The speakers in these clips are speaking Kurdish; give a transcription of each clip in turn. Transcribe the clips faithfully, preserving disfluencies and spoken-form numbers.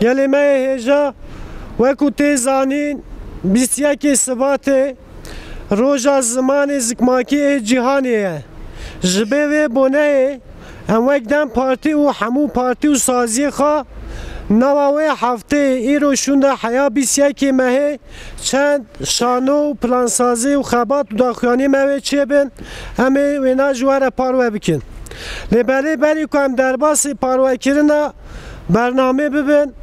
Gelê me yê hêja, wekû tê zanîn, bîst yekê Sibatê roja zimanê zikmakî ê cîhanê ye. Ji bê vê boneyê em wek DEM Partî û hemû partî û saziyê xwe nava wê hefteyê îro şûnde heya bîst yekê mehê çend şano û plansazî û xebat û daxuyanî me wê çêbin, em ê wêna ji we re parve bikin. Lê belê berî ku em derbasî parvekirina bernamê bibin,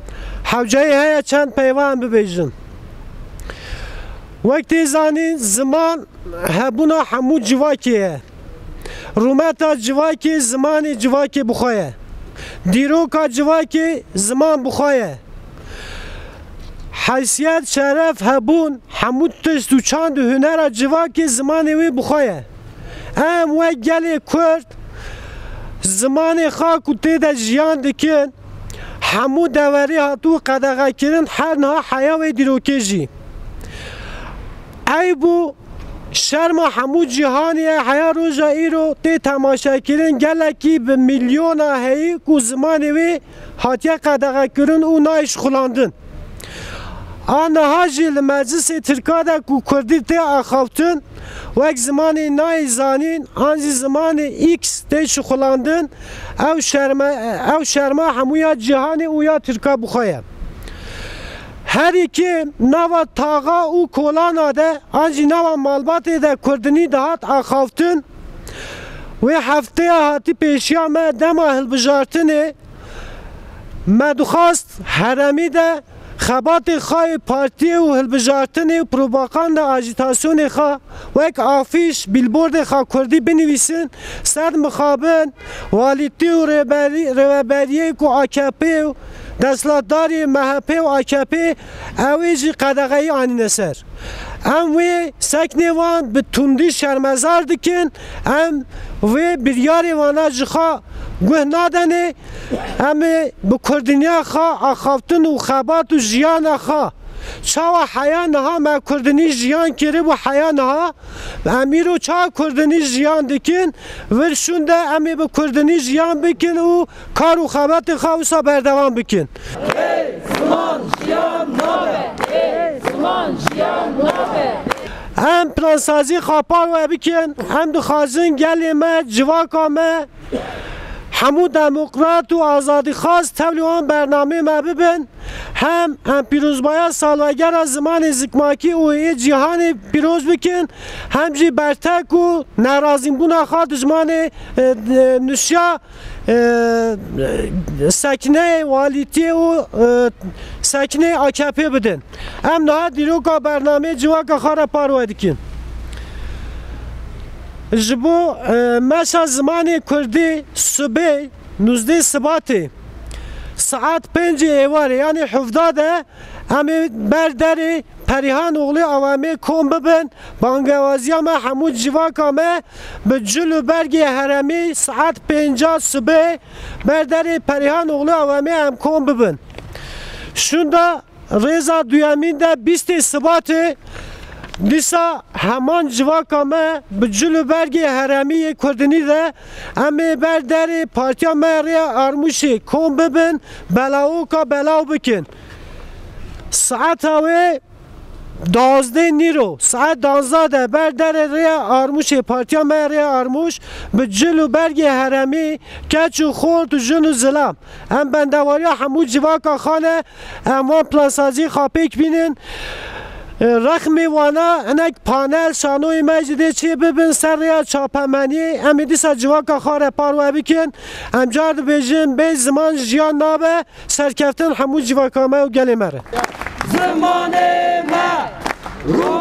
hewceyî heye çend peyva em bibêjin. Wek tê zanîn, ziman hebûna hemû civakê ye. Rûmeta civakê zimanê civakê bi xwe ye. Dîroka civakê ziman bi xwe ye. Heysiyet, şeref, hebûn, hemû tişt û çand û hunera civakê zimanê wê bi xwe ye. Em wek gelê Kurd zimanê xwe ku tê de jiyan dikin, hemû deverê hatibû qedexekirin, her niha heya wê dîrokê jî. Eyb û şerma hemû cîhanê ye, heya roja îro tê temaşekirin, gelekî bi milyona heyî ku zimanê wê hatiye qedexekirin û nayê şixulandin. A niha jî li meclisê tirka de ku kurdî tê axaftin, wek zimanê nayê zanîn, an jî zimanê X tê şixulandin, ew şerme, ew şerma hemû ya cîhanê û ya tirka bi xwe ye. Herî kêm nava taxa û kolana de, an jî nava malbatê de kurdinî dihat axaftin. Wê hefteya hatî pêşiya me dema hilbijartinê, me dixwast heremî de xebatê xwe yê partiyê û hilbijartinê û propaganda ajîtasyonê xwe wek afîş, bîlbordê xwe kurdî binivîsin, ser mixabin, walîtî û rêberî-, rêveberiyê ku A K P û desthilatdarî M H P û A K P ew ê jî qedexeyî anîne ser. Em wê seknê wan bi tundî şermezar dikin, em wê biryarê wana ji xwe guh nadenê, em ê bi kurdiniya xwe axaftin û xebat û jiyana xwe. Çawa heya niha me kurdinî jiyan kiribû, heya niha em îro çawa kurdinî jiyan dikin, vir şûnde em ê bi kurdinî jiyan bikin û kar û xebatê xwe wisa berdewam bikin. Ê ziman jiyan nabe. Ê ziman jiyan nabe. Em plansazî xapar we bikin. Em dixwazin gelê me, civaka me, hemû demokrat û azadîxwaz tevlî wan bernameyê me bibin. Hem em pîrozbaya salvegera zimanê zikmakî û ê cîhanê pîroz bikin, hem jî bertek û nerazîbûna xwe dijmanê, e, e, nuşya, e, sekneyê walîtiyê û, e, sekneyê A K P bidin. Em niha dîroka bernameyê civaka xwe re parve dikin. Ji bo, e, meşa zimanê kurdî, sibê nûzdeh Sibatê, saet pêncê êvarê, yanî hevda de, em ê ber derê Perîhan Oxlê Awamê kom bibin. Bangewaziya me hemû civaka me bi cil û bergê herêmî saet pênca sibê ber derê Perîhan Oxlê Awamê em kom bibin. Şûnda rêza duyemîn de bîstê Sibatê, dîsa heman civaka me bi cil û bergê herêmî yê kurdinî de em ê ber derê partiya me Rêya Armûşê kom bibin, belawoka belaw bikin. Saeta wê duwazdeh nîro, saet duwazdeh de ber derê Rêya Armûşê, partiya me Rêya Armûş, bi cil û bergê herêmî, keç û xort û jin û zilam. Em bendewariya hemû civaka xwe ne, em wan plansazî xwe pêk bînin. E, rexmê wana hinek panel, şanoyê me jî dê çê bibin ser rêya çapemeniyê. Em ê dîsa civaka xwe re parve bikin. Em car dibêjin, bê ziman jiyan nabe. Serkeftin hemû civaka me û gelê me re. Zimanê me, rû